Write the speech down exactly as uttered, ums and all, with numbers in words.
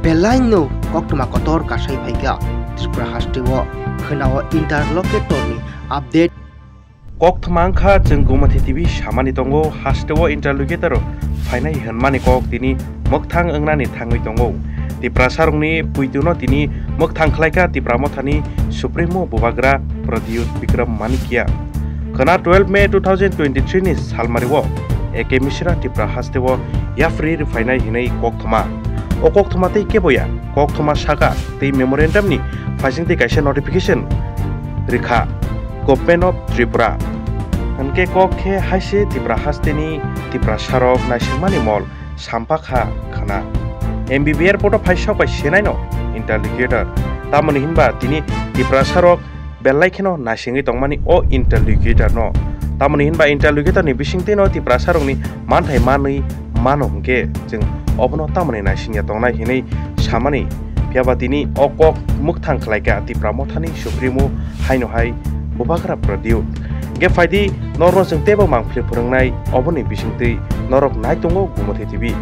Belaino koktwma kotor kasai phaikha Tripura hasteo khwnao interlocutorni update. Koktwma wngkha chwng Gumathi T V samani tongo, hasteo interlocutor phainai hwnmani kok tini mwkthang wngnani thangwi tongo. Tiprasarokni puituno tini mwkthang khlaikha Tipra Mothani Supremo Bubagra Pradyut Bikram Manikya. Khwna twelve May two thousand twenty-three ni salmario A K Mishra Tipra hasteo yapri rwphainai hinwi koktwma. O koktwma tei keboya, koktwma saka tei memorandum ni phaisingtwi kaisa notification rikha Government of Tripura. Hwnkhe kok khe haise Tipra hasteni Tiprasarok naisingmani mol sampakha khwna. M B B airport o phai sok bai senaino interlocutor. Tamoni hinba tini Tiprasarok belai kheno naisingwi tongmani o interlocutor no. Tamoni hinba interlocutor ni bisingtwi no Tiprasarokni manthai manwi mano hwnkhe chwng obono tamoni naisingya tongnai hinwi samani. Phiyaba tini o kok mwkthang khlaikha Tipra Mothani Supremo haino hai Bubagra Pradyut. Hwnkhe phaidi norno chwng teibo mangpili phwrwngnai oboni bisingtwi norok nai tongo Gumathi T V.